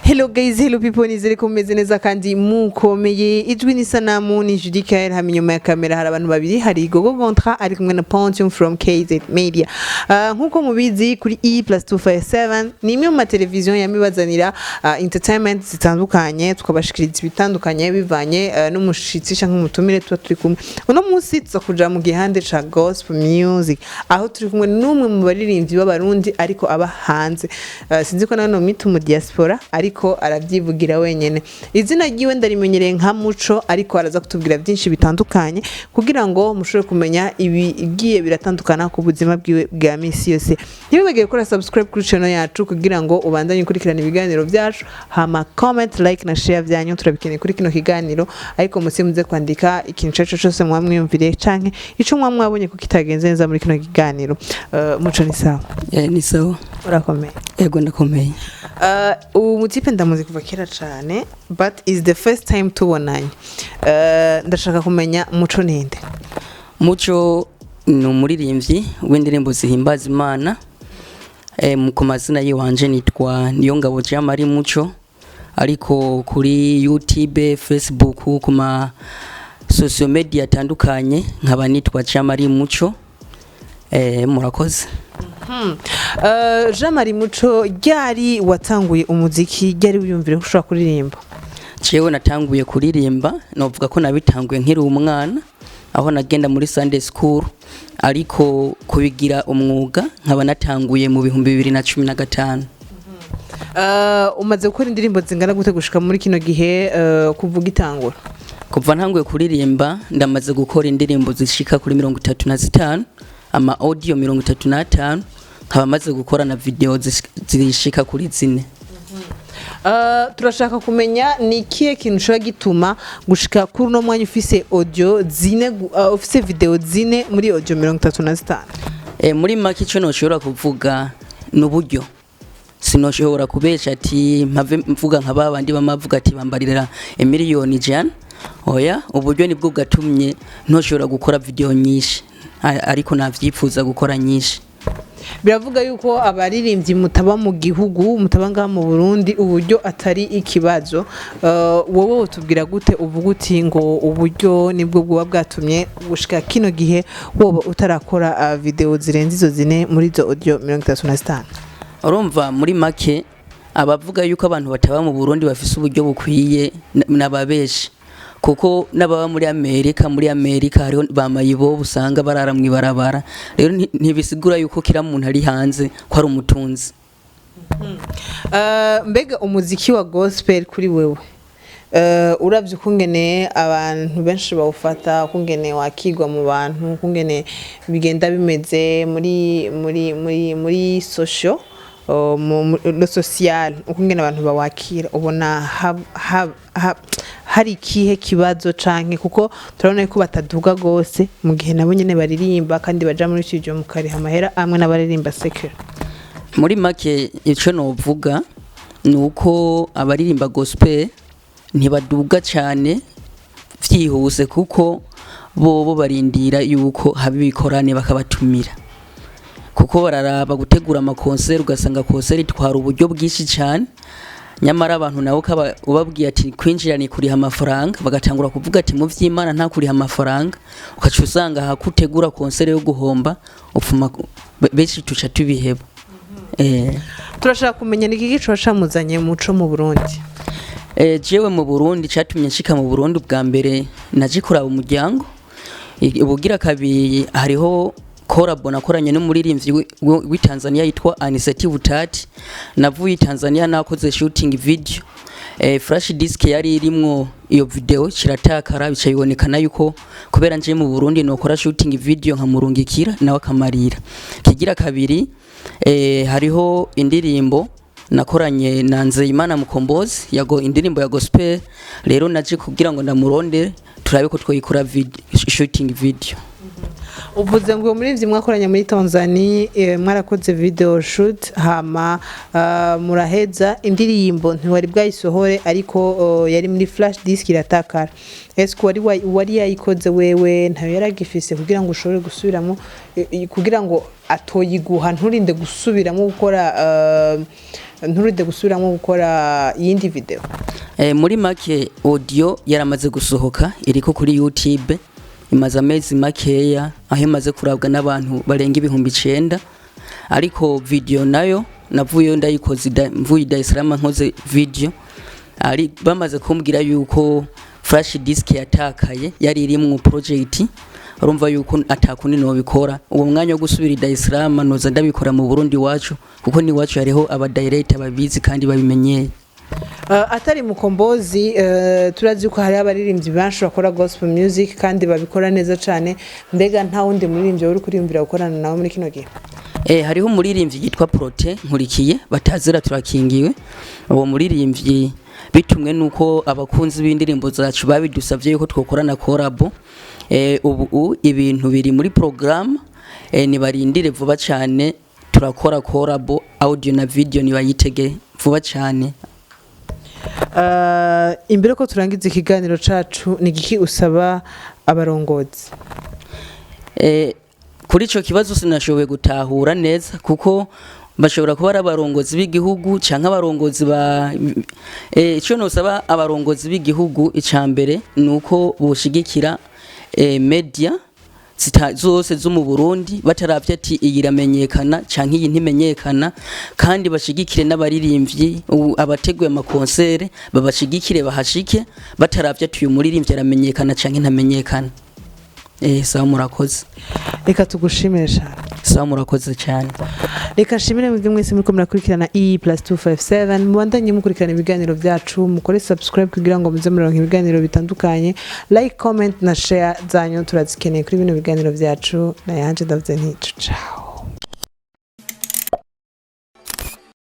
Hello guys, hello people, nizere ko mumeze neza kandi mukomeye. Ijwi n'isanamu ni Judy Kael, hama inyuma ya kamera hari abantu babiri, hari Gogo Gontra ari kumwe na Pontium from KZ Media. Nkuko mubizi, kuri E+257 ni imwe mu mateleviziyo yamibazanira entertainment zitandukanye, tukabashikiriza ibitandukanye bivanye n'umushitsi canke umutumire tuba turi kumwe. Uno munsi tuza kuja mu gihande ca gospel music, aho turi kumwe n'umwe mu baririmbyi b'Abarundi ariko aba hanze. Sinzi ko nawe nomwita umu diaspora, ariko aravyivugira wenyene. Izina ryiwe ndarimenyereye nka Muco, ariko araza kutubwira byinshi bitandukanye kugira ngo mushobore kumenya ibigiye biratandukana ku buzima bwiwe bwa misi yose. Ntiwibagire gukora subscribe kuri channel yacu kugira ngo ubandanye ukurikirana ibiganiro byacu, hama comment, like na share byanyu turabikeneye kuri kino kiganiro. Ariko musi muze kwandika ikintu ico arico cose muba mwiyumviriye canke ico muba mwabonye ko kitagenze neza muri kino kiganiro. Muco, ni sawa? Eh, ni sawa. Urakomeye? Ego, ndakomeye. Ubu mutipe ndamuzi kuva kera cane, but is the first time tubonanye. Ndashaka kumenya, Muco ninde? Muco ni umuririmbyi w'indirimbo zihimbaza Imana. Ku mazina yiwanje nitwa Niyongabo Jean Marie Muco, ariko kuri YouTube, Facebook, ku ma social media atandukanye nkaba nitwa Jean Marie Muco. Murakoze. Jean Marie Muco, ryari watanguye umuziki? Ryari wiyumvire ko ushobora kuririmba? Jewe natanguye kuririmba, novuga ko nabitanguye nkiri umwana, aho nagenda muri Sunday school, ariko kubigira umwuga nkaba natanguye mu 2015. Umaze gukora indirimbo zingana gute gushika muri kino gihe, kuvuga itangura? Kuva ntanguye kuririmba, ndamaze gukora indirimbo zishika kuri 35, ama audio 35, nkaba maze gukora na video zishika kuri 4. Turashaka kumenya ni ikihe kintu ushobora gituma gushika kuri uno mwanya ufise audio 4, ufise video 4 muri audio 35? Muri make, ico noshobora kuvuga ni uburyo. Sinoshobora kubesha ati mpave mvuga nka babandi bamavuga ati bambarira 100 miliyoni, oya. Uburyo nibwo bwatumye ntoshobora gukora video nyinshi, ariko navyifuza gukora nyinshi. Biravuga yuko abaririmbyi mutaba mu gihugu, mutaba ngaha mu Burundi, uburyo atari ikibazo. Wowe utubwira gute, uvuga uti ngo uburyo nibwo bwoba bwatumye gushika kino gihe woba utarakora video zirenze izo 4 muri izo audio 35? Urumva, muri make, abavuga yuko abantu bataba mu Burundi bafise uburyo bukwiye nababeshi, kuko n'ababa muri Amerika hariho ba mayibobo usanga barara mw'ibarabara. Rero ntibisigura yuko kira muntu ari hanze ko ari umutunzi. Mbega umuziki wa gospel kuri wewe, uravye ukungene abantu benshi bawufata, ukungene wakigwa mu bantu, ukungene bigenda bimeze muri social, le social, ukungene abantu bawakira, ubona hari ikihe kibazo canke? Kuko turabona ko bataduga gose mu gihe nabo nyene baririmba kandi baja muri studio mukariha amahera amwe n'abaririmba secular. Muri make, ico novuga ni uko abaririmba gospel ntibaduga cyane vyihuse, kuko bobo barindira yuko haba ibikorane bakabatumira, kuko bararaba gutegura ama concert, ugasanga concert itwara uburyo bwinshi cyane. Nyamara abantu nabo kaba ubabwiye ati kwinjira ni kuriha amafaranga, bagatangura kuvuga ati mu vy'Imana nta kuriha amafaranga. Ukaca usanga hakutegura concert yo guhomba upfuma, benshi tuca tubiheba. Turashaka kumenya ni iki gico camuzanye Muco mu Burundi? Jewe mu Burundi, catumye nshika mu Burundi, bwa mbere naje kuraba umuryango. Ubugira kabiri, hariho collabo nakoranye n'umuririmbyi w'i Tanzania yitwa Aniseti Butati. Navuye i Tanzania nakoze shooting video, flash disk yari irimwo iyo video kiratakara, bica bibonekana yuko kubera nje mu Burundi nokora shooting video nkamurungikira nawe akamarira. Kigira kabiri, hariho indirimbo nakoranye na Nzeyimana Mukombozi yago, indirimbo ya gospel. Rero naje kugira ngo ndamurondere turabe ko twoyikora shooting video. Uvuze ngo muri ivyo mwakoranye muri Tanzania, mwarakoze video shoot, hama muraheza indirimbo ntiwari bwayisohore, ariko yari muri flash disk iratakara. Ese wari yayikoze wewe ntayo yaragifise kugira ngo ushobore gusubiramo, kugira ngo atoyiguha nturinde gusubiramo gukora? Nturinde gusubiramo gukora iyindi video? Muri make, audio yaramaze gusohoka, iriko kuri YouTube, imaze amezi makeya, aho imaze kurabwa n'abantu barenga 9000. Ariko video nayo navuyeyo ndayikoze, mvuye i Dar es Salaam nkoze video, ari bamaze kumbwira yuko flash disk yatakaye yari irimwo project. Urumva yuko atakundi nobikora uwo mwanya wo gusubira i Dar es Salaam, noza ndabikora mu Burundi wacu, kuko ni wacu hariho aba director babizi kandi babimenyeye. Atari Mukombozi, turazi ko hari abaririmbyi benshi bakora gospel music kandi babikora neza cyane. Mbega nta wundi muririmbyi uri kuriyumvira gukorana nawe muri kino gihe? Hariho umuririmbyi yitwa Prote Nkurikiye batazira turakingiwe. Uwo muririmbyi bitumwe nuko abakunzi b'indirimbo zacu babidusavye yuko twokorana collabo. Ubu ibintu biri muri programme, nibarindire vuba cyane turakora collabo audio na video, nibayitege vuba cyane. Imbere ko turangiza ikiganiro cacu, ni igiki usaba abarongozi? Kuri ico kibazo sinashoboye gutahura neza, kuko bashobora kuba ari abarongozi b'igihugu canke abarongozi ba ico nosaba abarongozi b'igihugu, ica mbere ni uko boshigikira media zose zo mu Burundi, bataravye ati iyi iramenyekana canke iyi ntimenyekana, kandi bashigikire n'abaririmbyi, abateguye amakonsere babashigikire bahashike, bataravye ati uyu muririmbyi aramenyekana canke ntamenyekana. Sawa, murakoze. Reka tugushimire cyane. Sawa, murakoze cyane. Reka nshimire mwebwe mwese muriko murakurikirana E plus 257. Mubandanye mukurikirana ibiganiro byacu, mukore subscribe kugira ngo muze muronka ibiganiro bitandukanye. Like, comment na share zanyu turazikeneye kuri bino biganiro byacu. Na yanje ndavuze nti ciao.